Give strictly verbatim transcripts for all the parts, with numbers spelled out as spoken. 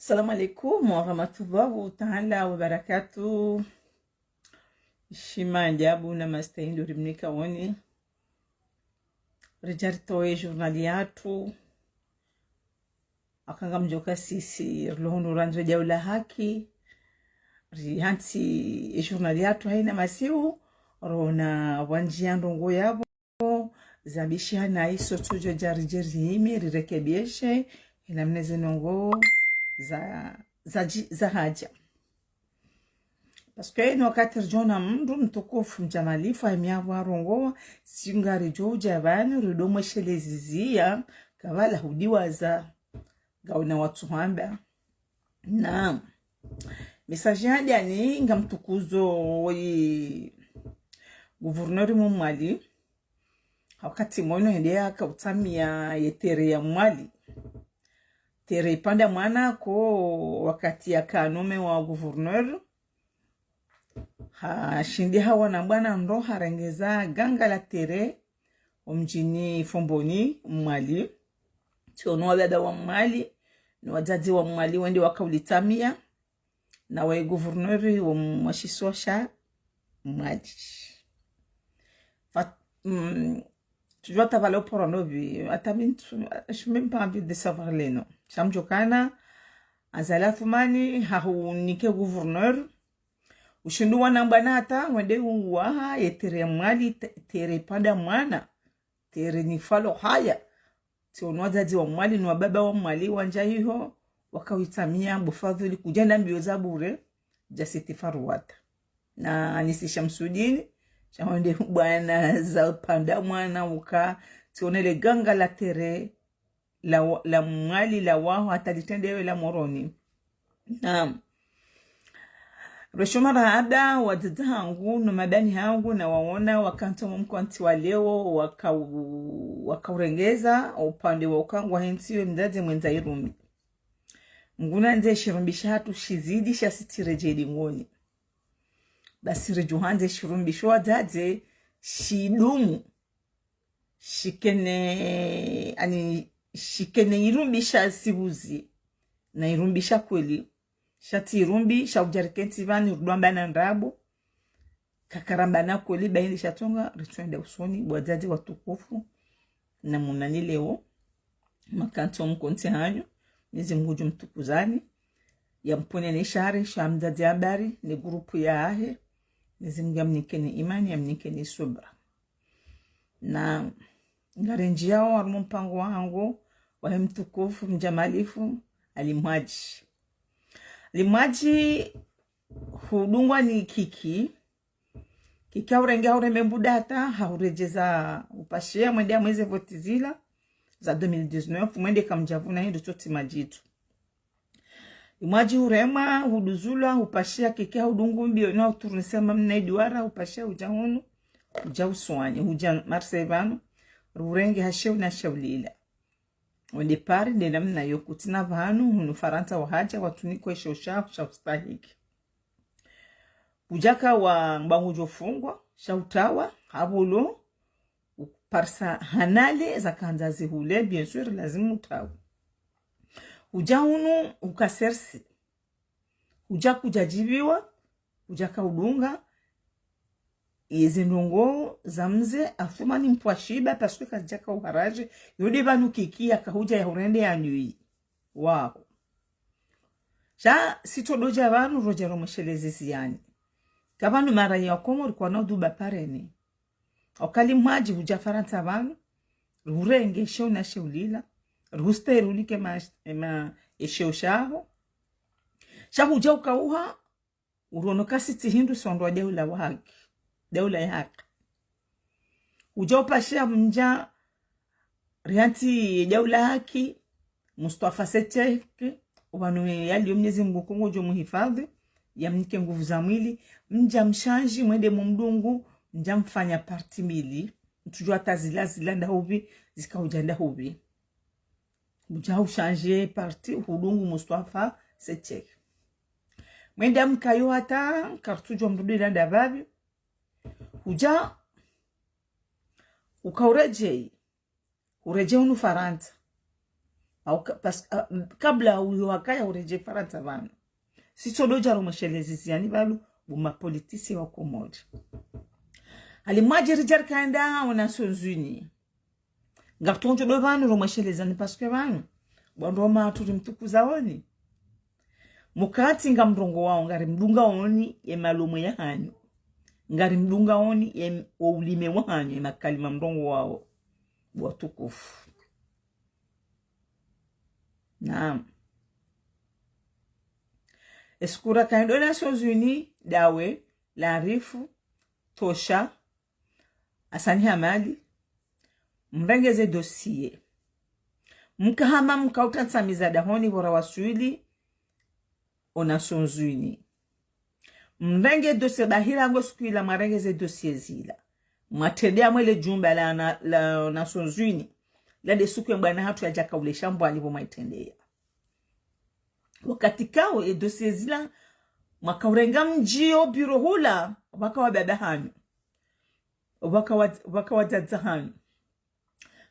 Assalamu alaikum warahmatullahi taala wabarakatuh. Shima ndjabu na mastehi ndo rimnika woni. Ridja ritowe journal yatru. Aka ngamdjoka sisi rilo hunu randzo djaula haki. Rihantsi e journal yatru haina masihu. Rona wandjia ndrongoo yapvo. Zabishiha na iso tsudjo dja ridje rihimi, rirekebishe, ina mna ze ndrongoo za, za, dji- za hadja. Parce que ino wakati ridjona mndru mtukufu mdjamalifu, haimia pvo arongoa, si ngaridjo udja pvanu, rido mweshelezizia, kapvala hudiwaza, ngauna watsu hamba. Naam. Message yadja ni ngamtukuzo woyi gouverneur mo Mwali. Wakati mwono hende yaka utsamia ye terrain ya Mwali. Terrain ipvanda mwana ko wakati yaka nommé wa gouverneur. Hashindi hawana bwana ndo harengeza ganga la terrain omdjini Fomboni Mwali. Tsiono wababa wa Mwali, no wadzadze wa Mwali wende waka ulitsamia. Na waye gouverneur wa mwa shisiwa sha Mwali. Fa- mm, tu vois, t'as valé au poronobi. Attends, mais tu- je n'ai même pas envie de savoir les noms. Sha mdjokana, Azali Assoumani, hahunike gouverneur. Ushindi wana bwana hata, wende uwaha, ye terrain ya Mwali, te- terrain ipvanda mwana. Terrain ni falo haya. Tsiono wadzadze wa Mwali, no wababa wa Mwali, wandja hiho, waka uitsamia, bo fadhuli, kudjenda mbio za bure, dja siti faruwata. Na anisi Shamsudini, sha wende bwana za pvanda mwana uka, tsiono le ganga la terrain, la, wa- la Mwali, la waho, hata litrendewe la Moroni. Naam. Rweshoma rahaba, wadzadze hangu, no madani hangu, na waona, wakantsi mo mkontsi wa leo, waka u- waka urengeza, upande wa uka ngwa hentsi we mdzadze mwendza irumbi. Nguna ndze shirumbi shatru shizidi sha sitire djedi ngoni. Basi ridjuha ndze shirumbi sho wadzadze shidumu. Shikene, ani, shikene irumbi sha sibuzi. Na irumbi sha kweli. Sha tsi irumbi, sha udja rikentsi pvani, rudwamba na ndrabo. Kakaramba na kweli, baindi sha tsonga, ritsuenda usoni, bo wadzadze watukufu. Na munani leo. Makantsi o mkontsi hanyu. Mwenyezi Mungu ngudjo mtukuzani. Ya mpvuneni shari, sha mdzadze habari, ne groupe yahe. Mwenyezi Mungu ya mnikeni imani, ya mnikeni subra. Na ngarendjiao harumwa mpango wangu, wahe mtukufu, mdjamalifu, Ali Mwadji. Ali Mwadji hudungwa ni Kiki. Kiki haurenge haureme mbuda hata, hauredjeza upashia, mwende amweze voti zila, za deux mille dix-neuf, mwende kamdjavuna hindru tsotsi madjitu. Imwadji huremwa, huduzulwa, hupashia Kiki haudungu mbio, ina uturunise mamna iduara, hupashia hudja hunu, hudja uswani, hudja Marseille pvanu, rurenge ha sheo na sheo lila. Wende Paris, nde namna yo kutsina pvanu, hunu Farantsa wahadja, watsunikwe sheo sha, sha ustahiki. Hudjaka wa mbangu djofungwa, sha utawa, habolo, uparisa hanale, zakandza zihule, bien sûr, lazimu utawe. Hudja hunu, huka sersi. Hudja kudjadjibiwa, hudjaka udunga, yeze ndrongoo za mze, Assoumani mpvwa shiba, parce que kazidjaka uharaje, yo nde pvanu Kiki yaka hudja ya hurende ya nui. Waho. Sha, sitso dodja pvanu, rodja romwesheleze ziani. Ka pvanu mara ya Komori kwana uduba pareni. Oka Ali Mwadji hudja Farantsa pvanu, rurenge sheo na sheo lila, ruste runike ma, ma, esheo shaho. Sha hudja ukauha, urono kasi tsi hindru sondwa daula wa haki, daula ya haki. Hudja upashia mdja, riantsi daula haki, Mustafa Secheik, upvanu yaliyo Mwenyezi Mungu ngudjo muhifadhi, ya mnike nguvu za mwili, mdja mshandji, mwende mumdungu, mdja mfanya parti mbili, mtsudjua hata zila, zila ndahupvi, zika hudja ndahupvi. Hudja ushandje parti, hudungu Mustafa Secheik. Mwende mkayo hata, kartsudjua mrudi landa pvapvi, hudja, ukauredjei, uredjei hunu Farantsa. Au ka-, pas-, a, m-, kabla uyo wakaya uredjei Farantsa pvanu. Sitsodo djaro mweshelezi ziani pvalu, bo mapolitisi wa Komori. Ali Mhadji ridja rikaenda o Nations Unies. Ngaritsodjo do pvanu ro mweshelezani parce que pvanu, bo ndo maturi mtukuzaoni. Mukati ngamrongowao, ngarimdungaoni ye malomwe yahanyu. Ngarimdungaoni ye m-, wo ulime wahanyu, ye makalima mrongowao. Watukufu. Naam. Eskura kaindo Nations Unies, dawe, Larifu, Tosha, Hasani Hamadi, mrenge ze dossier. Mkahama mkauta ntsamiza dahoni pvo rawaswili o Nations Unies. Mrenge dossier bahira ngo siku ila mwarenge ze dossier zila. Mwatrendea mwele jumba la na-, la Nations Unies. La de suku ye mbwana hatru yadjaka ule shambwani pvo mwaitrendea. Wakati kao e dossier zila, mwakaurenga mdjio biro hula, waka wa baba hanyu. Waka wa, waka wa dzadza hanyu.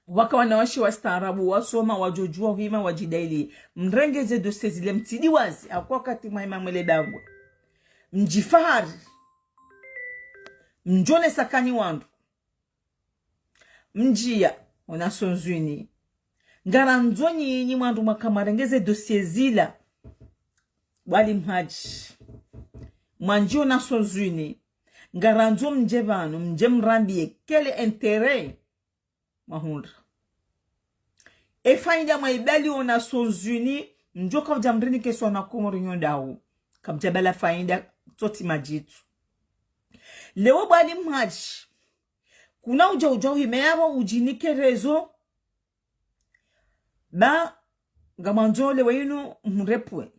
Waka wanawashe wastaarabu, wasoma, wadjodjua hima, wadjidaili. Mrenge ze dossier zile mtsidi wazi, ha uka wakati mwahima mwele dangwe. Mdjifahari. Mdjone sakani wandru. Mdjiya, o Nations Unies. Ngarandzo nyinyi mwandru mwaka mwarenge ze dossier zila. Bo Ali Mhadji. Mwandji o Nations Unies. Ngarandzo mdje pvanu, mdje mrambiye quel intérêt mwahundra. E faida mwaibali o Nations Unies, mdjo kaudja mrinike swa na Komori nyo dawu. Kamdja bala faida, tsotsi madjitsu. Leo bo Ali Mhadji. Kuna udja udja uhime yapvo udjinike réseau. Ba, ngamwandzo leo inu mrepwe.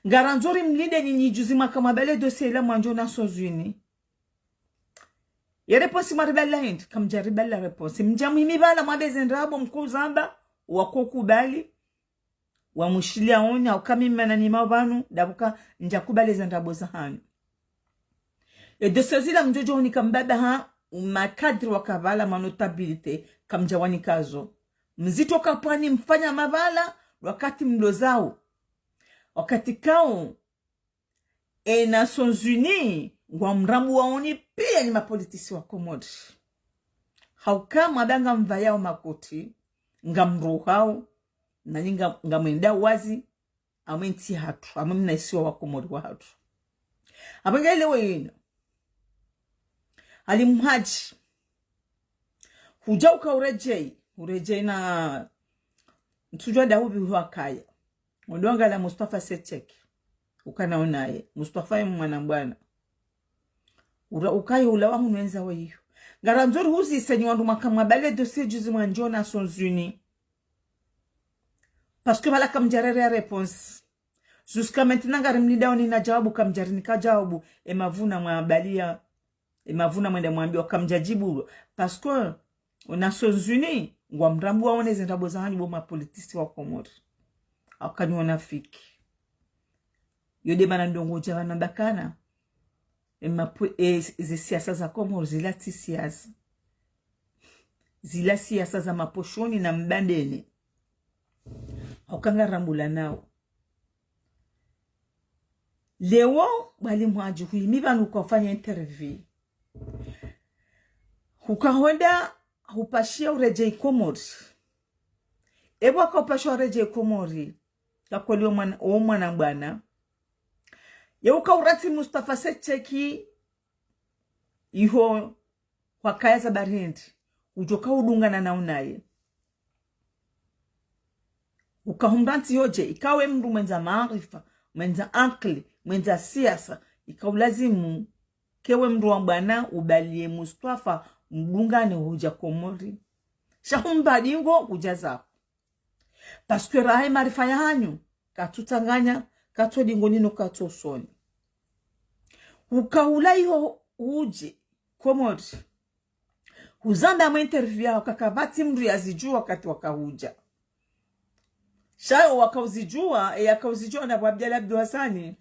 Ngarandzo rimlinde nyinyi juzi mwaka mwabale dossier la mwandjo Nations Unies. Ye réponse mwaribala hindri, kamdjaribala réponse. Mdja muhimi bala mwabeze ndrabo mkuzamba, wako kubali. Wamushiliya oni, ha uka mi mana ni mao pvanu, dabuka ndja kubali ze ndrabo zahanyu. E dossier zila mdjodjo hunika mbaba ha, makadri waka bala, manotabilité, kamdja wanikazo. Mzito kapvani mfanya mabala, wakati mlozao. Wakati kao, e Nations Unies, ngwamrambuwaoni piya ni mapolitisi wa Komori. Ha uka mwabanga mvayao makoti, ngamruhao, nanyi nga-, ngamwenda wazi, amwe ntsi hatru, amwe mna isiwa wa Komori wa hatru. Apvo nga ile weyina. Ali Mhadji. Hudja uka uredjei, uredjei na ntsudjwa dahubi huwa kaya. Ndo wangala Mustafa Secheki. Ukana unaye. Mustafa ye mwana mbwana. Ura-, ukaye ula wa hunu wenza weyo. Ngarandzo ri huzise nyi wandru mwaka mwabale dossier juzi mwandjo Nations Unies. Parce que bala kamdjarere ya réponse. Jusqu'à maintenant ngarimlindao nina jawabu kamdjarinika jawabu. E mavuna mwabaliya. E mavuna mwende mwambiwa kamdjadjibulwa. Parce que o Nations Unies, ngwamrambuwaoni ze ndrabo zahanyu bo mapolitisi wa Komori. Ha uka nyi wanafiki. Yo de mana ndrongo dja wana bakana. E mapo-, e, ze siasa za Komori, zila tsi siasa. Zila siasa za maposhoni na mbandeni. Ha uka ngarambulanao. Leo, bo Ali Mhadji, huhimi pvanu uka ufanya interview. Hukahonda, hupashiya uredjei Komori. Epvo waka upashiya uredjei Komori. Kakweli o mwana, o mwana mbwana. Ye uka uratsi Mustafa Secheki, iho hwakaya za barindi, udjoka udungana na unaye. Ukahumba ntsi yodje, ikawe mndru mwendza maarifa, mwendza ankili, mwendza siasa, ikaulazimu, kewe mndru wa mbwana, ubaliye Mustafa, mdungane hudja Komori. Sha humba dingo, hudja zaho. Parce que raha e maarifa yahanyu, katsutsanganya, katso dingoni no katso usoni. Ukaula iho udje, Komori. Huzamba mwe interview yaho kakapvatsi mndru yazidjuwa wakati wakahudja. Sha yo wakauzidjuwa, e yakauzidjuwa na bo Abdallah Abdou Hassani,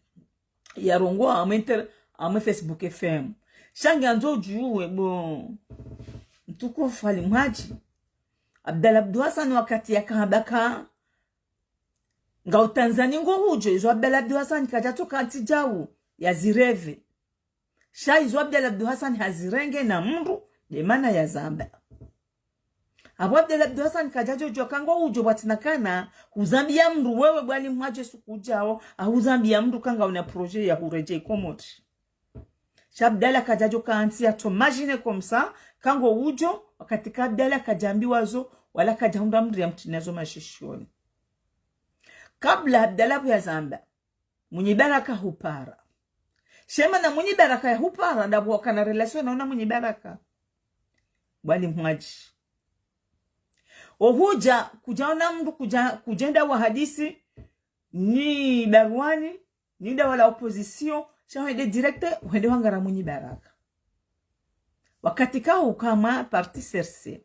yarongowa amwe inter-, amwe Facebook F M. Sha ngiandzo udjuwe bo mtukufu Ali Mhadji. Abdallah Abdou Hassan wakati yakahamba ka ngau Tanzanie ngo hudjo, izo Abdallah Abdou Hassan kadjatsoka ntsi djau ya zireve. Sha izo Abdallah Abdou Hassan hazirenge na mndru, nde mana yazamba. Apvo Abdallah Abdou Hassan kadjadjo djuwa ka ngo hudjo pvwatsina kana huzambiya mndru wewe Bwali Mhadji suku djao, ahuzambiya mndru ka ngauna projet ya huredjei Komori. Sha Abdallah kadjadjo ka ntsi ya tomajine comme ça, ka ngo hudjo, wakati ka Abdallah kadjambiwa zo, wala kadjahundra mndru ya mtrina zo mashishioni. Kabla Abdallah pvo yazamba, Mwinyi Baraka hupara. Sha ye mana Mwinyi Baraka yahupara, ndapvo wakana relation na una Mwinyi Baraka. Bwali Mhadji. Ohudja, kudjaona mndru kudja, kudjenda wahadisi, ni Barwani, ni daula la opposition, sha hwende direct, hwende hwangara Mwinyi Baraka. Wakati kawo uka mwa parti C R C.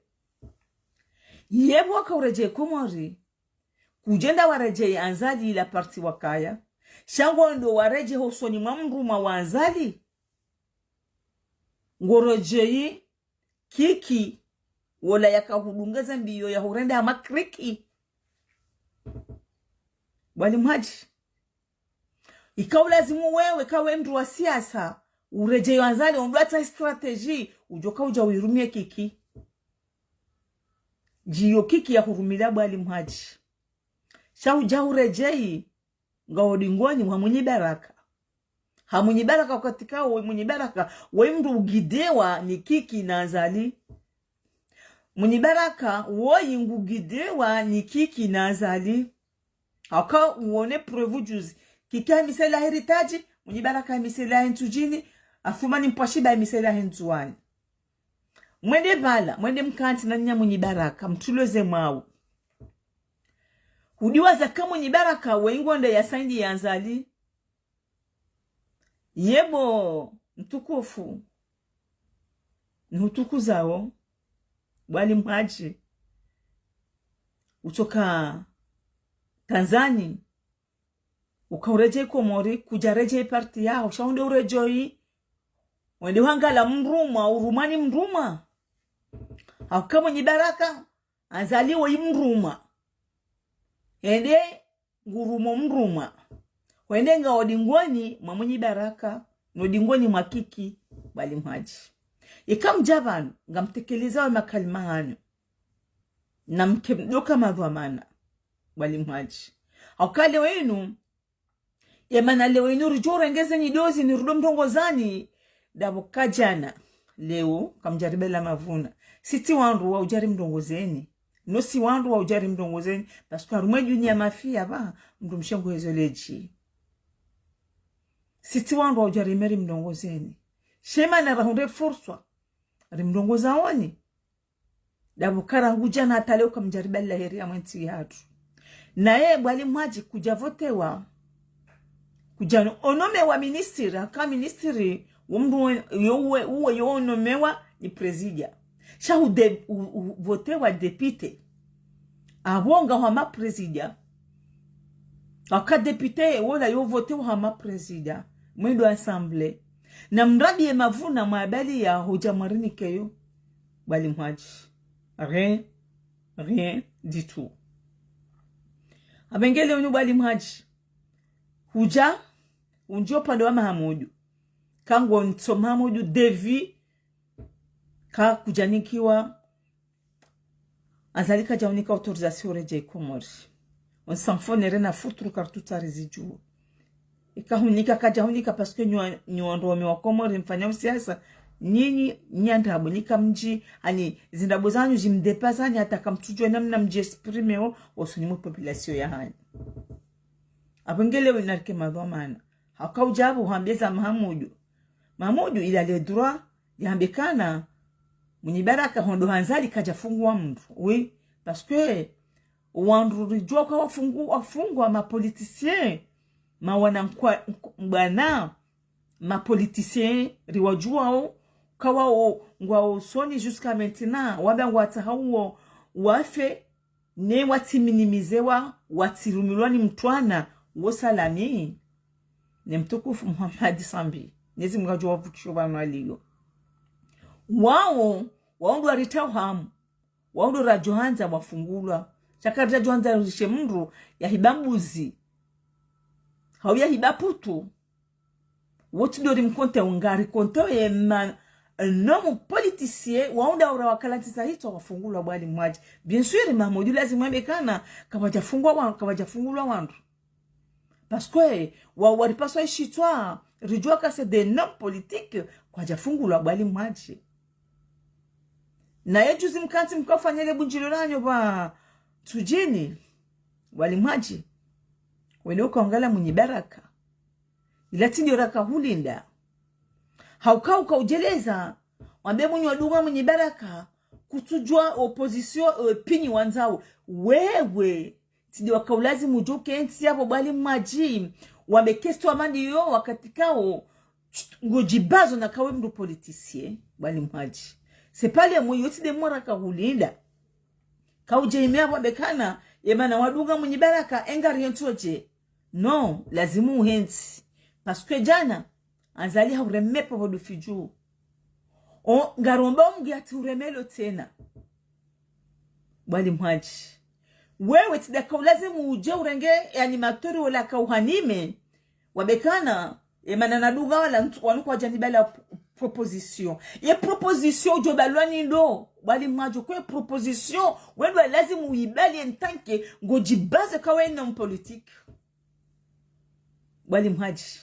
Yepvo wakauredjei Komori, kudjenda waredjei Azali la parti wakaya. Sha ngo ndo waredjei hosoni mwa mndru mwa wa Azali. Ngoredjei Kiki, wola yakahudungeza mbiyo yahurenda hama Kiki. Bwali Mhadji. Ika ulazimu wewe ka we mndru wa siasa, uredjei Azali, ondro hata stratégie, udjo ka udja uirumie Kiki. Djiyo Kiki yahurumila Bwali Mhadji. Sha udja uredjei, ngao dingoni mwa Mwinyi Baraka. Ha Mwinyi Baraka wakati kawo, Mwinyi Baraka, woyi mndru ugidewa ni Kiki na Azali. Mwinyi Baraka, woyi ngugidewa ni Kiki na Azali. Haka uone preuve juzi. Kiki hamise la Heritage, Mwinyi Baraka hamise la Ntsudjini, Afumani Mpwashiba hamise la Ndzuwani. Mwende pvala, mwende mkantsi na nya Mwinyi Baraka, mtulweze mwawu. Hudiwaza ka Mwinyi Baraka, woyi ngwende ya saini ya Azali. Yepvo, mtukufu. Nhutukuzao, Bwali Mhadji. Utsoka Tanzanie. Ukauredjei Komori, kudjaredjei parti yaho, sha wende uredjei. Wende hwangala mndru mwa, urumwa ni mndru mwa. Hauka Mwinyi Baraka, Azali woyi mndru mwa. Hende ngurumo mndru mwa. Hwende ngao dingoni mwa Mwinyi Baraka, no dingoni mwa Kiki, Bwali Mhadji. Ika mdja pvanu, ngamtekeleza we makalima hanu. Na mke mdoka madhwamana, Bwali Mhadji. Hauka leo inu, ye mana leo inu ridjo urengeze nyi dozi ni rudo mrongozani, ndapvo kadjana, leo kamdjaribela mavuna. Sitsi wandru wa udjari mrongozeni. No si wandru wa udjari mrongozeni. Parce que harumwa dunia mafia pva, mndru mshe ngu hezo ledji. Sitsi wandru wa udjari meri mrongozeni. She mana rahundre furswa, rimrongozaoni. Ndapvo kara ngudjana hata leo kamdjaribela heri ya mwentsi hatru. Naye Bwali Mhadji kudjavotewa. Kudjano onomewa ministre, haka ministre, wo mndru we, yo uwe, uwe yo onomewa ni président. Sha hude, u, u, votewa député. Apvo ngaho hama président. Haka député, wola yo votewa hama président. Mwendo assemblée. Na mrabi ye mavuna mabali ya hudja mwarinike yo. Bwali Mhadji. Rien. Rien du tout. Apvengele unu Bwali Mhadji. Hudja, undjio upande wa Mahamudu. Ka ngo ntso Mahamudu devis, ka kudjanikiwa, Azali kadjahunika autorisation uredjei Komori. On s'en fout, ne rien à foutre, car tout ça rizidjuo. Ika hunika kadjahunika parce que nyi wa, nyi wandru wa mi wa Komori mfanya usiasa, nyinyi, nyi andrabo, nyika mdji, ani zindrabo zanyu zimdepasani hata kamtsudjuwa namna mdji exprimeo, hosoni mwe population yahanyu. Apvengele we narike madhwamana. Haka udja apvo hwambe za Mahamudu. Mahamudu il a le droit, yambe kana, Mwinyi Baraka hondo ha Azali kadjafunguwa mndru. Oui, parce que wandru ridjuwa ka wafungu, wafungwa ma politiciens, ma wana nkwa, nkwa, mbwana, ma politiciens riwadjuwao, ka wao ngwao usoni jusqu'à maintenant, wamba ngwatsaha uwo wafe, ne watsi minimizewa, watsirumilwa ni mtwana, wo Salami, ne mtukufu Muhammad Sambi. Mnyezi Mungu ngudjo wavukisho pvanu waliyo. Wao, wao ndo warita hamu. Wao ndo radjo handza wafungulwa. Sha karidjadjo handza rishe mndru yahiba mbuzi hau yahiba putu. Wo tsi ndo rimkonte, ngarikonte ye ma, un homme politicien, wao nda ura wakala ntsi za hitswa wafungulwa, bwali Mwadji. Bien sûr, Mahmoud, lazimu yambe kana kapvadjafungwa wa, kapvadjafungulwa wandru. Parce que wa, waripaswa ishitswa, ridjuwa ka c'est des hommes politiques, kwadjafungulwa, bwali Mwadji. Naye juzi mkantsi mkafanya le bundjilio lanyu pva Ntsudjini, bwali Mwadji. Wene ukaungala Mwinyi Baraka. Ila tsi ndo raka hulinda. Hauka uka udjeleza, wambe Mwinyi wadunga Mwinyi Baraka, kutsudjuwa opposition, eh, pvini wandzao. Wewe, tsi ndo waka ulazimu udjo kentsi yapvo, bwali Mwadji. Wambe kestwa mandi yo wakati kao, ngodjibazo na kawe mndru politicien, bwali Mwadji. C'est pas le mwe yo tsi nde mwe raka hulinda. Kaudje ime yapvo wambe kana, ye mana wadunga Mwinyi Baraka, enga rientso dje. Non, lazimu uhentsi. Parce que djana, Azali haureme pvo pvo ndo fidju. O, ngaromba omngi yatsi ureme lo tsena. Bwali Mwadji. Wewe tsi ndo waka ulazimu udje urenge ye animateur wola ka uhanime. Wambe kana, ye mana nadunga wala ntsu, wanu kwadjanibala p-, proposition. Ye proposition udjo balwa ni ndo, bwali Mwadji, kwe proposition, wendo lazimu uyibali en tant que, ngodjibaze kawe un homme politique. Bwali Mwadji.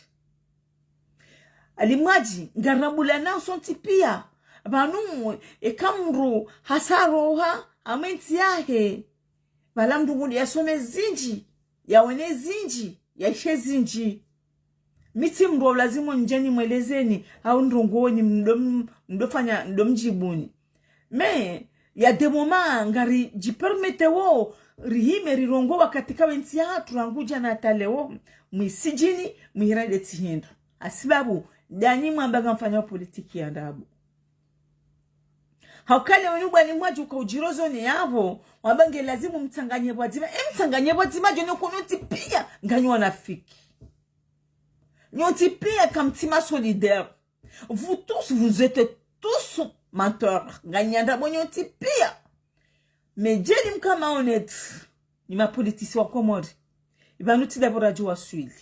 Ali Mwadji, ngarambula nao sontsi pia. Pvanu, eka mndru hasaroha, hamwe ntsi yahe. Pvala mndru ngudi yasome zindji, yawone zindji, yaishe zindji. Mi tsi mndru wa ulazimu ndjeni mwelezeni, hau ndrongoni mdo m-, mdofanya, mdo mdjibuni. Mais, il y a des moments, ngaridjipermete wo, rihime rirongoe wakati kawe ntsi yahatru rangu djana hata leo, mwisidjini, mwihira nde tsi hindru. Hasibabu, ndanyi mwamba ngamfanyao politiki ya ndrabo. Hauka leo wenu bwali Mwadji uka udjirozone yapvo, wamba nge lazimu mtsanganye pvwadzima, e mtsanganye pvwadzima djo nyontsi pia, nganyi wanafiki. Nyontsi pia kamtsi ma solidaire. Vous tous, vous êtes tous menteurs. Nganyi nyandrabo nyontsi pia. Mais djeli mka ma honnête, nyi ma politiciens wa Komori. Ipvanu tsi ndapvo radjo waswili.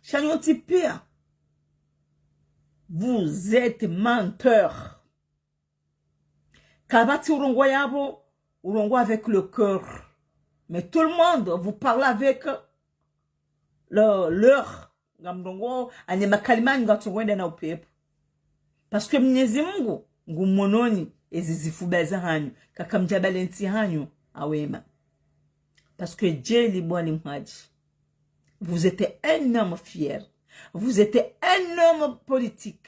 Sha nyontsi pia. Vous êtes menteurs. Kapvatsi urongoa yapvo, urongoa avec le cœur. Mais tout le monde, vous parlez avec le, leur, ngamrongoao, anye makalima anyu ngatsongoenda na upepvo. Parce que Mnyezi Mungu, ngumononi, ezi zifuba zahanyu, kakamdjabale ntsi hanyu, awema. Parce que djeli bwali Mwadji, vous êtes un homme fier. Vous êtes un homme politique.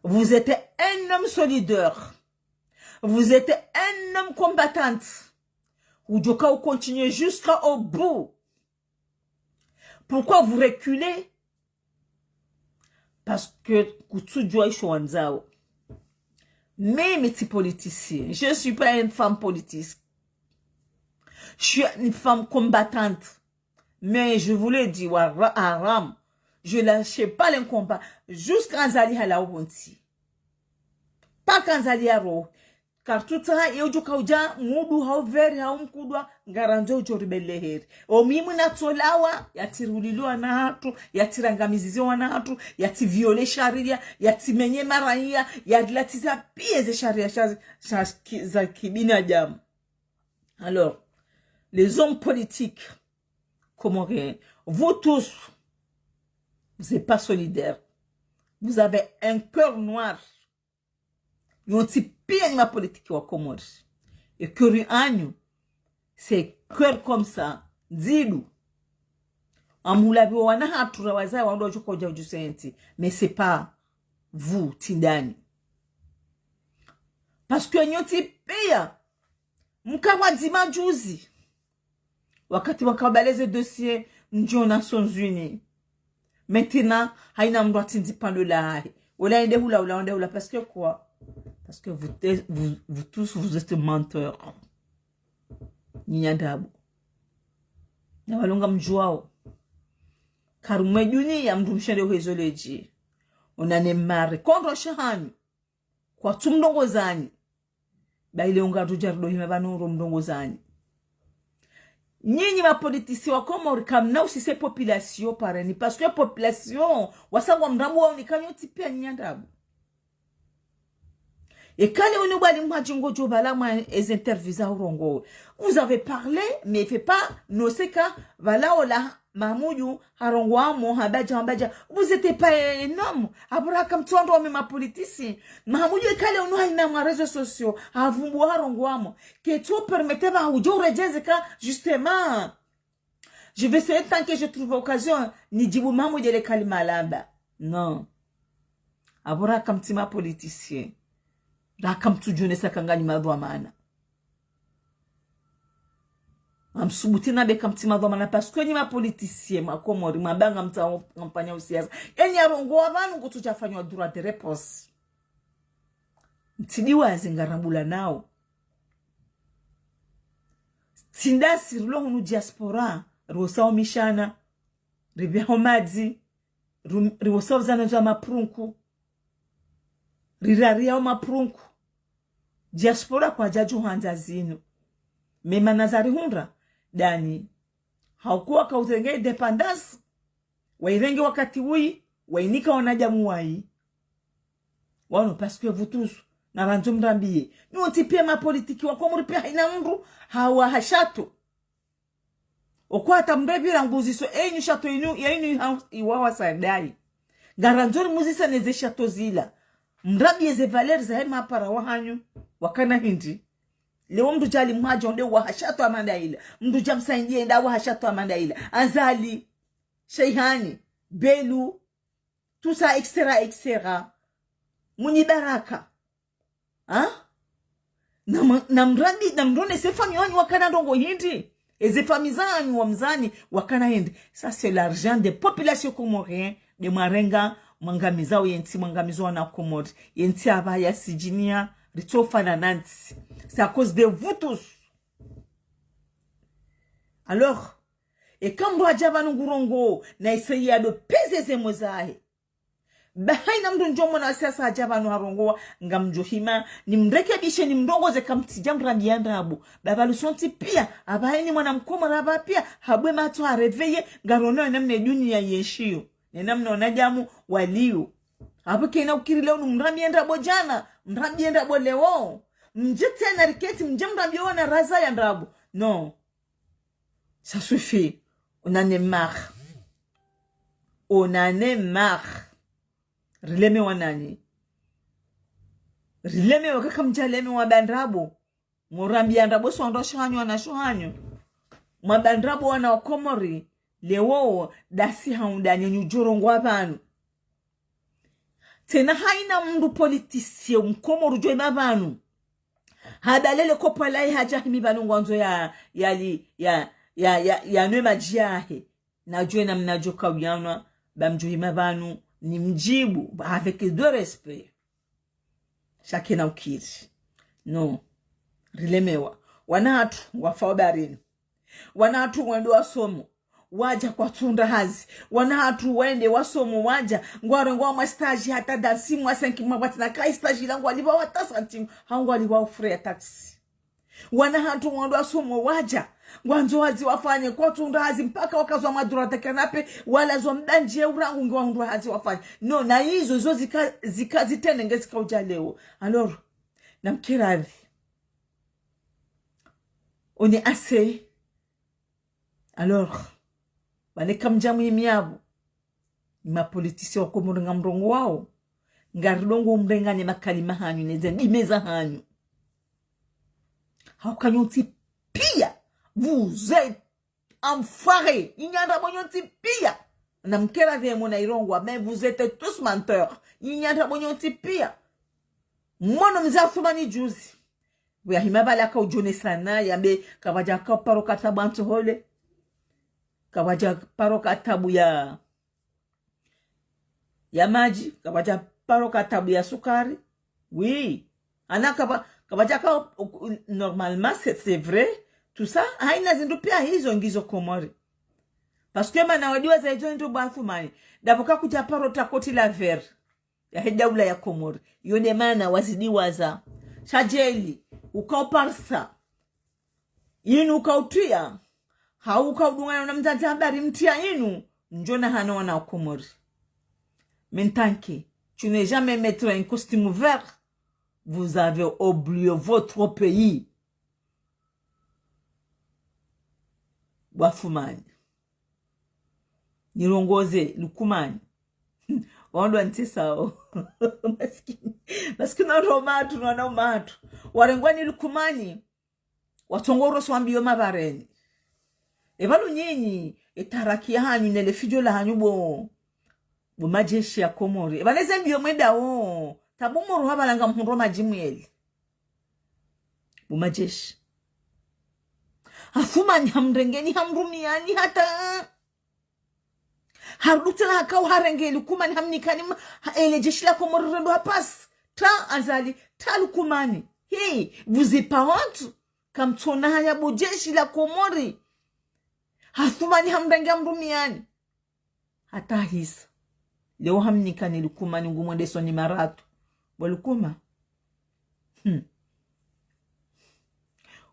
Vous êtes un homme solidaire. Vous êtes un homme combattant. Udjoka ou continuer jusqu'au bout. Pourquoi vous reculez ? Parce que kutsudjua isho wandzao. Mimi tsi politicien. Je suis pas une femme politique. Je suis une femme combattante. Mais je vous le dis, wa ra-, haram, je lâche pas le combat. Jusqu'à Azali halawa pvo ntsi. Paka Azali yarohe. Kartutsaha ye udjoka udja mudu hau veri hau mkudwa, ngarandzo udjo ribele heri. O mimi natsolawa, yatsirulilwa na hatru, yatsirangamiziziwa na hatru, yatsivioler sharia, yatsimenye maraya, yarilatsiza pia ze sharia sha, sha ki-, za kibinadamu. Alors, les hommes politiques comoriens, vous tous, vous n'êtes pas solidaires. Vous avez un cœur noir. Nyontsi pia nyi ma politiki wa Komori. E cœur anyu, c'est cœur comme ça, ndzidu. Amulabiwa wana hatru ra wazaya wandru wadjoka udja udjuse ntsi. Mais c'est pas vous, tsi ndanyi. Parce que nyontsi pia, mka pvwadzima juzi. Wakati wakabaleze dossier ndjo Nations Unies. Maintenant, haina mndru atsindzi pando lahahe. Ola ende hula, ola ende hula. Parce que quoi ? Parce que vous, vous, vous tous, vous êtes menteurs. Nyi nyandrabo. Na walonga mdjuwao. Karumwe duniya mndru mshende uhezo ledji. Onane mare. Kondro shahanyu. Kwatsu mlongozani. Ba ile unga tu jardo hima pvanu ro mrongozi nyi. Nyinyi ma politiciens wa Komori, kamna usise population pareni, parce que population, wasangwa mdrabo wao ni kanyo tsi pia nyinyi ndrabo. Eka leo inu bali mwadji ngodjo pvala mwa ezi interview za urongowe. Vous avez parlé, mais fait pas, non, c'est que, pvala ola, Mahamudu, harongowa mo, hamba dja, hamba dja. Vous étiez pas un homme. Apvo raka mtsondo wa ma politiciens. Mahamudu eka leo inu hayina mwa réseaux sociaux. Hapvumbu harongowa mo. Que tu permettes ba udjo uredjeze ka, justement. Je vais essayer tant que je trouve occasion. Nidjibu Mahamudu ele kalima lamba. Non. Apvo raka mtsi ma politiciens. Raka mtsudjonesa ka nganyi madhwamana. Amsubuti na beka mtsi madhwamana, parce que nyi ma politiciens, ma Komori, mabanga mtsa ngamfanya usiasa. Enyi arongowa pvanu ngutsudja fanywa droit de réponse. Mtsidiwaze ngarambula nao. Tsi ndasi rilo hunu diaspora, riwosao mishana, ripvia ho madzi, ru-, riwosao zana za mapurunku, rirariao mapurunku. Diaspora kwadjadjo handza zinu. Mema na zarihundra, dani. Haukuwa kauzenge indépendance, wairenge wakati wuyi, wainika wanadamu wayi. Wanu, parce que vous tous, na randzo mrambiye. Nyontsi pia ma politiciens wa Komori pia hayina mndru, hawaha château. Okwa hata mrepvira nguziso, enyu château inu, ya inu iha-, iwawa sadai. Ngarandzo rimuzisa neze château zila. Mrambiye ze valeurs zahe mapara wahanyu, wakana hindri. Leo mndru djali mwadjo nde waha château amanda ila. Mndru dja msaidie nda waha château amanda ila. Azali, Sheihani, Belu, tout ça, et cetera, et cetera. Mwinyi Baraka. Ha? Na mwa-, na mrambi, na mrone ze famille wanyu wakana ndrongo hindri. Eze famille zanyu wa mzani wakana hindri. Ça, c'est l'argent des populations comoriennes, de mwarenga, mwangamizao yentsi, mwangamizao wana Komori. Yentsi apva yasidjinia, ritsofana nantsi. C'est à cause de vous tous. Alors, eka mndru hadja pvanu ngurongowo, na essayer ya do peser ze mots zahe. Ba hayina mndru ndjo mwana wa siasa hadja pvanu harongowa, ngamdjo hima, nimrekebishe, nimrongoze ka mtsidja mrambiya ndrabo. Ba pvalo sontsi pia, apvaha eni mwana mkomori apvaha pia, habwe matso ha réveiller, ngarono ye namna ye duniya yenshiyo. Ne namna wanadamu waliyo. Apvo kayina ukiri leo unu mrambiye ndrabo djana, mrambiye ndrabo leo. Mdje tsena riketsi, mdje mrambiye wana raza ya ndrabo. Non. Ça suffit. On en est marre. On en est marre. Rilemewa nanyi. Rilemewa kaka mdjalemewa ba ndrabo. Mrambiya ndrabo sondro shanyu wana shanyu. Mwa ba ndrabo wana wa Komori. Leo, dasi haundani nyi udjo rongowa pvanu. Tsena hayina mndru politicien mkomori udjo hima pvanu. Hadalele kopwa lahe hadja himi pvanu ngwandzo ya, ya li, ya, ya, ya, yanwe madji yahe. Nadjuwe namna djo kauyanwa, ba mdjo hima pvanu, nimdjibu, avec de respect. Sha kayina ukiri. Non. Rilemewa. Wana hatru, wafao baharini. Wana hatru wende wasomo, wadja kwatsunda hazi. Wana hatru wende wasomo, wadja, ngwarengwa mwa stage hata dasi mwa cinq mois, kwatsina ka stage ila ngwalipvwa hata centime, ha ngwalipvwa frais ya taxi. Wana hatru wende wasomo, wadja, ngwandzo hazi wafanye, kwatsunda hazi, mpaka wakazwa madura ta canapé, walazwa mbandjiye urangu ngiwahundru hazi wafanye. Non, na izo, izo zika, zika zitene nge zika udja leo. Alors, namkiri radhi. On est assez. Alors, pvanu eka mdja mwimi apvo, nyi ma politiciens wa Komori ngamrongowao, ngaridjo ngo mrengane makalima hanyu, neze ndimi zahanyu. Hauka nyontsi pia, vous êtes enfoirés. Nyinyi ndrabo nyontsi pia. Namkiri radhi mwana irongowa, mais vous êtes tous menteurs. Nyinyi ndrabo nyontsi pia. Mwana mze Athumani juzi. Pvo yahima pvala haka udjonesa na, yambe kapvadja kaparo ka tabu ya ntsohole. Kapvadja paro ka tabu ya, ya madji, kapvadja paro ka tabu ya sukari. Oui. Ana kapva, kapvadja ka, normalement, c'est, c'est vrai. Tout ça, hayina zindru pia hizo ngizo Komori. Parce que mana wadiwaza izo zindru bo Athumani. Ndapvo kakudja paro ta koti la vert. Yahe daula ya Komori. Yo nde mana wazidiwaza. sha djeli, uka uparisa, inu uka utria, hau uka udungana na mdzadze habari mtria inu, ndjo na hana wana wa Komori. Mais en tant que tu n'es jamais mettre un costume vert, vous avez oublié votre pays. Bo Athumani. Nirongoze Lukumani. Wandru wantsesao. Maskini. Maskini wandru wa matru, wana wa matru. Warengwa ni Lukumani. Watsongo uroso wambiyo mabareni. Epvanu nyinyi, etaraki yahanyu, nele fidjo lahanyu bo. Bo madjeshi ya Komori. Epvanu eze mbiyo mwendao. Tabu moro hapvala ngamhundro madji mwele. Bo madjeshi. Athumani hamrengeni hamrumiani hata. Harudi tsena hakao harenge Lukumani hamnikani ma-, ha-, ele jeshi la Komori rendo hapasi. Ta Azali, ta Lukumani. Hey, vous n'avez pas honte? Kamtsona haya bo jeshi la Komori. Athumani hamrenge hamrumiani. Hata hisa. Leo hamnikani Lukumani ngumwendesoni marato. Bo Lukuma. Hmm.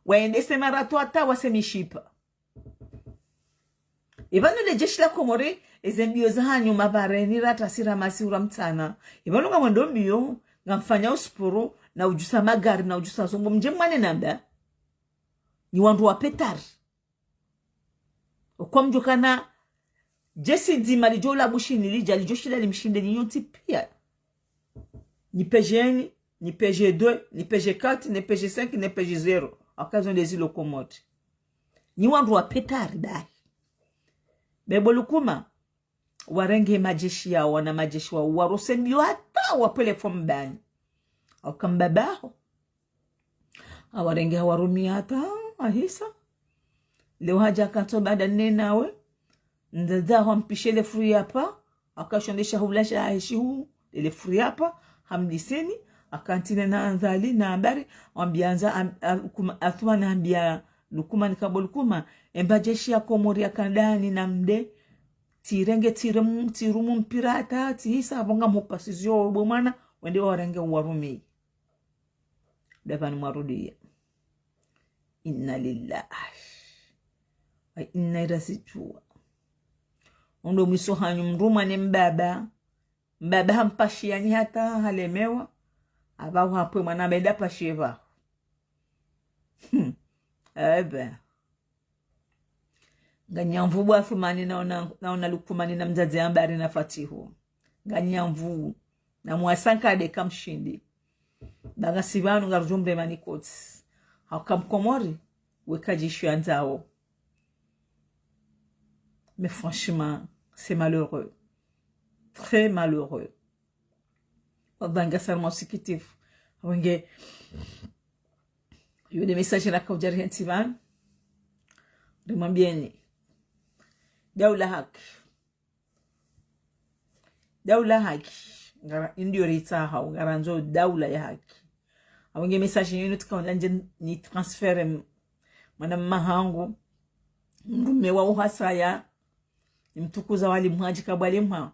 Waendese marato hata wase mishipa. Epvanu le jeshi la Komori, eze mbiyo zahanyu mabareni rata sira masihu ra mtsana. Epvanu ngamwendo mbiyo, ngamfanya usporo, na udjusa magari, na udjusa zombo, mdje mwane namba. Ni wandru wa petari. Okwa mdjokana, jeshi dzima lidjo la Bushini lidja lidjo shinda limshinde ni nyontsi pia. Ni P G un, ni P G deux, ni P G quatre, ni P G cinq, ni P G zéro. Occasion des îles Comores. Ni wandru wa petari dahi. Be bo Lukuma, warenge madjeshi yao, wana madjeshi wao, warose mbiyo hata wapvele fo mbani. Hauka mbabaho. Hawarenge hawarumia hata ahisa. Leo hadja akantso baada nne nawe. Ndadza hwampishe le furi hapva. Hakashonde shahula sha heshihu. Le furi hapva. Hamliseni. Akantsi ne na Azali na habari. Wambia Aza-, am-, a-, Lukuma-, Athumani hambia Lukumani ka bo Lukuma. Emba jeshi ya Komori ya kandani na mde. Tsirenge, tsiremu, tsirumu mpira hata, tsihisa, apvo ngamupasizio bo mwana, wende warenge uwarumie. Ndapvanu mwarudia. Inna lillahi. Wa inna ilaihi rajiun. Ondo mwiso hanyu mrumwa ne mbaba. Mbaba hampashiani hata halemewa. Apvaho hapve mwana benda pashiye pvaho. Hmm. Ebe. Nganyamvu bo Athumani naona, naona Lukumani na mdzadze Ambari na Fatihu. Nganyamvu na mwasa nkade kamshindi. Ba ngasi pvanu ngarudjo mrema ni kotsi. Hauka mkomori, weka jeshi yandzao. Mais franchement, c'est malheureux. Très malheureux. Wallahi, ngasi harumwa usikitifu. Wenge, yo nde message nakaudja rihentsi pvanu. Rimwambieni. Daula haki. Daula haki. Ngara, indiyo ritsahao, ngarandzo daula ya haki. Wenge message yinu tsikaona ndje ni transfert m-, mwana mma hangu. Mrume wa uhasaya. Nimtukuza wali mhadji kabwali mha.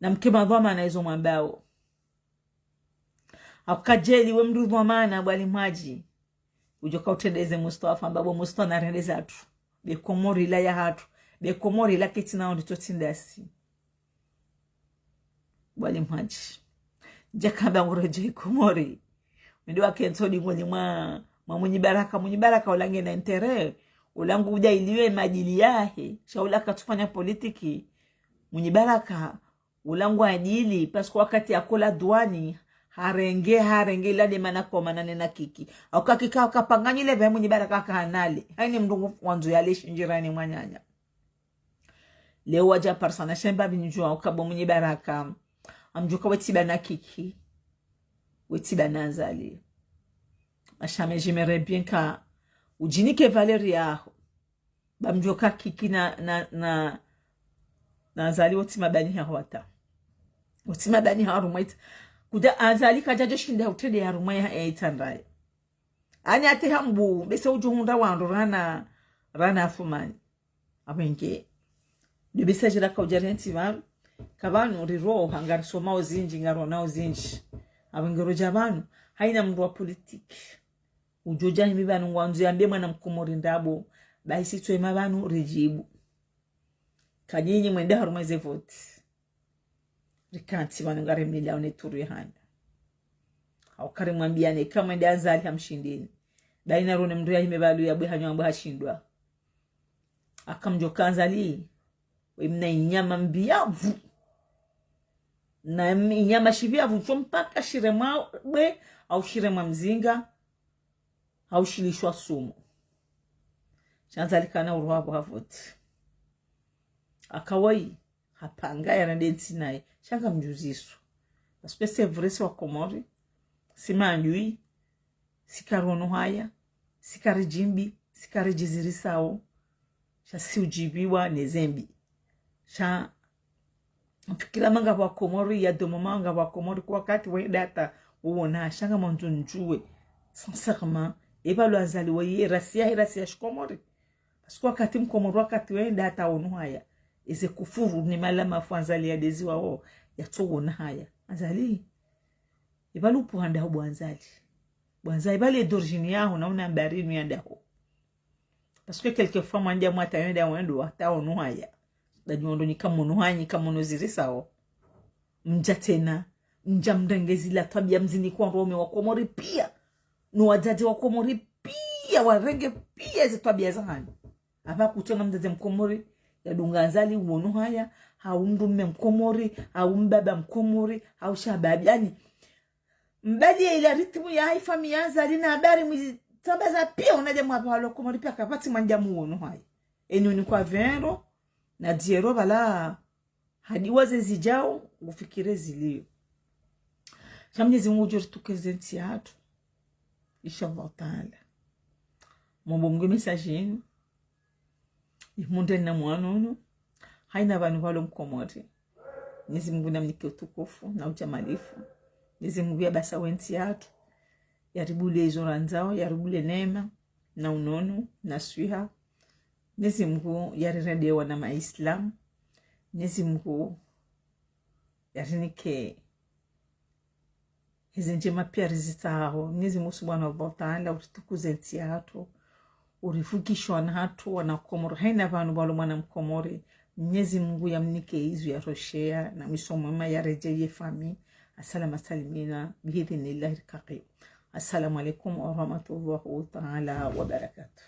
Na mke madhwamana izo mwambao. Hauka djeli we mndru dhwamana bwali mhadji. Udjoka utrendeze Mustafa, mbabo Mustafa narendeze hatru. Be Komori la ya hatru. Be Komori la ketsina ondi totindasi. Bwali mhadji. Djakamba nguredjei Komori. Mende wakentsi odi ngoni mwa, mwa Mwinyi Baraka. Mwinyi Baraka ula ngena intérêt. Ula ngudja iliwe madjili yahe. Sha ula katsufanya politiki. Mwinyi Baraka, ula ngwadjili, parce que wakati yakola duani, harenge, harenge, ila nde mana komana nena Kiki. Hauka Kiki, hauka panganyile pve Mwinyi Baraka kahanale. Haini mndru wandzo yale shinjirani mwananya. Leo wadja parisana shemba binjua, hauka bo Mwinyi Baraka. Amdjuka wetsiba na Kiki. Wetsiba na Azali. Ashame, j'aimerais bien ka udjinike valeur yaho. Ba mdjoka Kiki na, na, na, na Azali wotsi mabani haho hata. Wotsi mabani haho harumwa itsa. Kudja Azali kadjadjo shinda utrende harumwa ya, ya itsandraya. Ani ate hambu, bese udjo hundra wandru rana, rana Athumani. Apvenge. Ndo besa djira kaudja rihentsi pvanu. Ka pvanu riro, hangarisomao zindji, ngaronao zindji. Apvenge rodja pvanu. Haina mndru wa politique udjo dja himi pvanu ngwandzo yambe mwana mkomori ndrabo, bahi si tsi wema pvanu ridjibu. Ka nyinyi mwende harumwa ze vote. Rikantsi pvanu ngarimlilao ne turu ya hanyu. Hau karimwambia ne ka mwende Azali hamshindeni. Bahi narone mndru yahime pvalu yabwe hanyu ambwe hashindwa. Aka mdjoka Azali, we mna inyama mbiyavu. Na m-, inyama shipviyavu, tso mpaka shiremwa bwe, au shiremwa mzinga, au shilishwa sumu. Sha Azali kana urwa pvo ha vote. Aka wayi, hapanga ya rande ntsi naye. Sha ngamdjuziso. Parce que c'est vrai, si wa Komori, si mandjui, si karono haya, si karidjimbi, si karidjizirisao. Sha si udjibiwa ne zembi. Sha mfikira manga wa Komori, ya domo manga wa Komori, kwa wakati wenda hata uona, sha ngamwandzo ndjuwe. Sincèrement, eba lo Azali waye, rasia, rasia shikomori. Parce que wakati mkomori wakati wenda hata ono haya. Eze kufuru ni malama fu Azali ya dezi wao, ya tso ona haya. Azali, eba lupu handa ho bo Azali. Bo Azali, eba le d'origine yaho, na una habari inu ya ndaho. Parce que quelquefois, mwandja mwata yenda wendo, hata ono haya. Dadi wando nyika mono haya, nyika mono zirisao. Mdja tsena, mdja mrenge zila twabia mzini kwa ndrome wa Komori pia. No wadzadze wa Komori pia, warenge pia eze twabia za hanyu. Aba kutsona mdzadze mkomori, ya dunga Azali uono haya, hau mndrume mkomori, hau mbaba mkomori, hau shababi. Yani, mbali ya ila ritmu ya hayi fami ya Azali na habari mwizi tsambaza pia unadja mwaba walo Komori pia kapvatsi mwandja muono haya. Enu ni kwa vero, na diero bala, hadi waze zidjao, ngufikire zilio. Sha Mnyezi Mungu udjo ritukuze ze ntsi yahatru. Inshallah Taala. Mwombo Mngu message inu. Ihundre na mwanono. Haina pvanu pvalo mkomori. Mnyezi Mungu namnike utukufu na ujamalifu. Mnyezi Mungu ya basa we ntsi yahatru. Ya ribule izo randzao, ya ribule neema, na unono, na swiha. Mnyezi Mungu ya rirende wana ma Islam. Mnyezi Mungu ya rinike heze ndjema pia rizitsaho. Mnyezi Mungu Subhanahu wa Taala uritukuze ntsi yahatru, urivukishe wana hatru, wana Komori. Haina pvanu pvalo mwana mkomori. Mnyezi Mungu ya mnike izo ya roshea, na mwiso mwema ya redjeye fami. Asalama salimina, biidhnillahi lkarim. Assalamu alaikum wa rahmatullahi taala wa barakatuh.